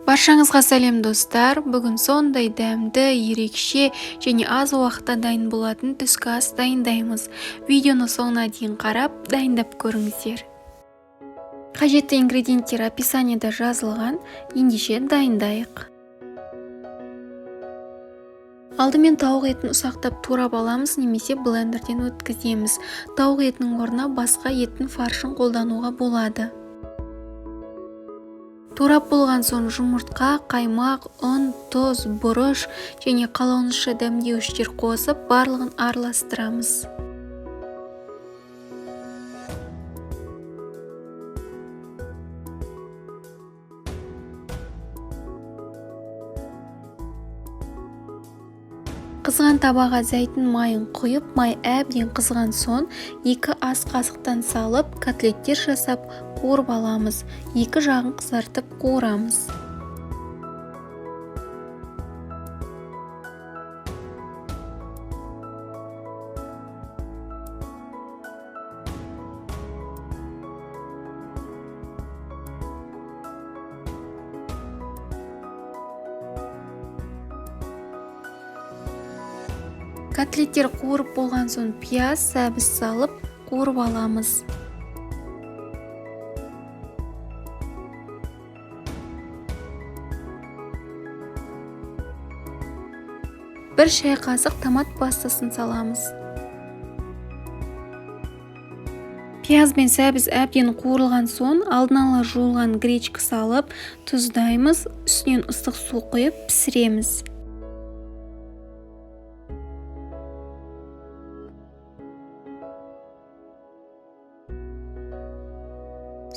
Баршаңызға сәлем, достар! Бүгін сондай дәмді, ерекше және аз уақытта дайын болатын түскі ас дайындаймыз. Видеоны соңына дейін қарап, дайындап көріңіздер. Қажетті ингредиенттер описаниеда жазылған. Ендеше дайындайық. Алдымен тауық етін ұсақтап турап аламыз немесе блендерден өткіземіз. Тауық етінің орнына басқа еттің фаршын қолдануға болады. Турап болған соң жұмыртқа, қаймақ, ұн, тұз, бұрыш және қалауыңызша дәмдеуіштер қосып, барлығын араластырамыз. Қызған табаға зәйтүн майын құйып, май әбден қызған соң 2 ас қасықтан салып, котлеттер жасап қуырып аламыз. Екі жағын қызартып қуырамыз. Котлеттер қуырып болған соң пияз, сәбіз салып қуырып аламыз. 1 шай қасық томат пастасын саламыз. Пияз бен сәбіз әбден қуырылған соң алдын ала жуылған гречка салып, тұздаймыз, үстінен ыстық су құйып пісіреміз.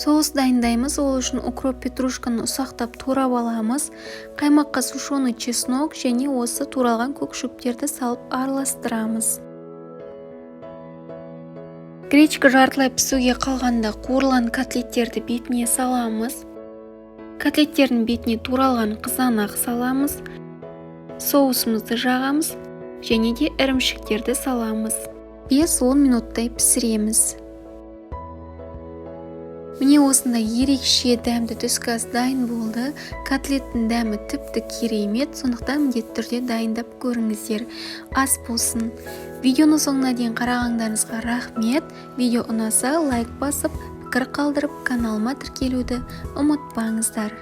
Соус дайындаймыз. Ол үшін укроп, петрушканы ұсақтап турап аламыз. Қаймаққа сушеный чеснок және осы туралған көк шөптерді салып араластырамыз. Гречка жартылай пісуге қалғанда қуырылған котлеттерді бетіне саламыз. Котлеттердің бетіне туралған қызанақ саламыз. Соусымызды жағамыз және де ірімшіктерді саламыз. 5-10 минуттай пісіреміз. Міне, осындай ерекше дәмді түскі ас дайын болды. Котлеттің дәмі тіпті керемет, сондықтан міндетті түрде дайындап көріңіздер. Ас болсын. Видеоны соңына дейін қарағандарыңызға рахмет. Видео ұнаса, лайк басып, пікір қалдырып, каналыма тіркелуді ұмытпаңыздар.